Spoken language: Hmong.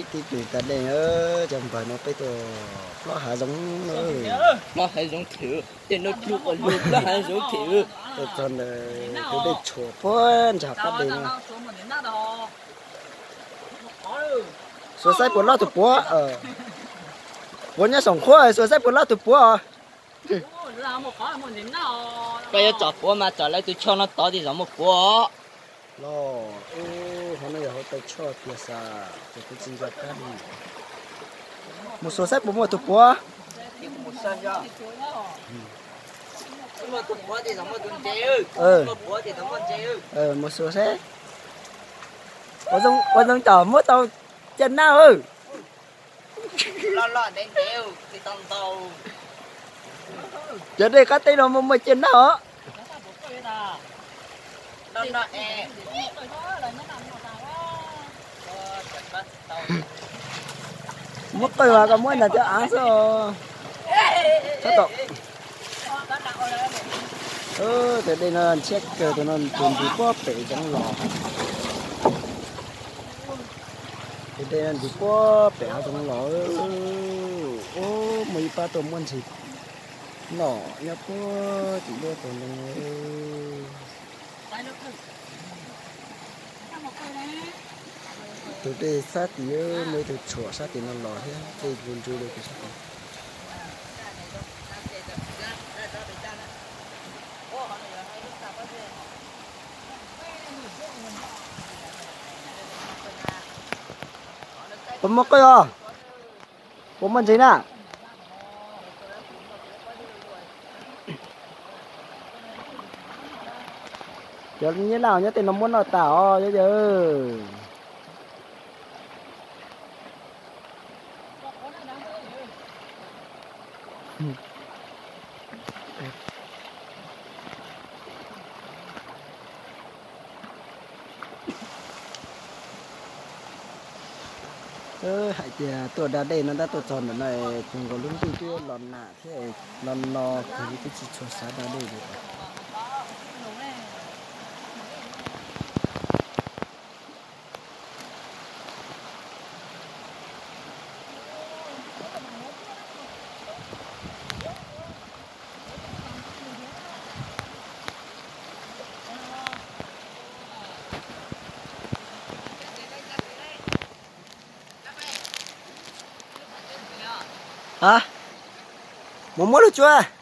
Tib plig tas dej, cov npawg no peb tuaj plob hav zoov. Plob hav zoov thim, tej no plhu qos lug plob hav zoov thim. Tuaj txog ntawm tus dej tshuam puag nram qab deg no. Xuas saib puas lob tus puav. Puav nyob saum qhuav, xuas saib puas lob tus puav. Koj yuav tsom puav mas tsom lawv tus choj no tod tej zaum muaj puav. Los, hov no yog hauv taw choj tiag xav, ces kuv tsis nco qab li. Mus xuas saib puas muaj tus puav. Mus xuas saib. Ua zoo tom muab tau caj nab. Cov dej qab teb no muaj muaj caj nab os. Muab qawg vas koj muab nag cov av xwb. Txhob tau. Tus dej no ntshiab kawg, tus no tus ntis puag pem zoov los. Tus dej no ntis puag pem hav zoov los. Ub, muaj ib pab tuaj muab ntsis noj nyob puag tim duab tus ntoo. Tus dej sab tid, muaj ib tug tshuam sab tim no los thiab, dej ntsuj ntsuj li tus sab tid. Puas muaj qawg os? Puas muaj ntses na? Cov nyab laj nyob tej no muab noj tas os yawg. Hais tias tuaj da dej no tab tuaj txog ntawm no, txog nkaus lub ntuj twb los nag thiab, los no kawg li twb tsis tshua xav da dej li. Ha, mus muab lub tsua.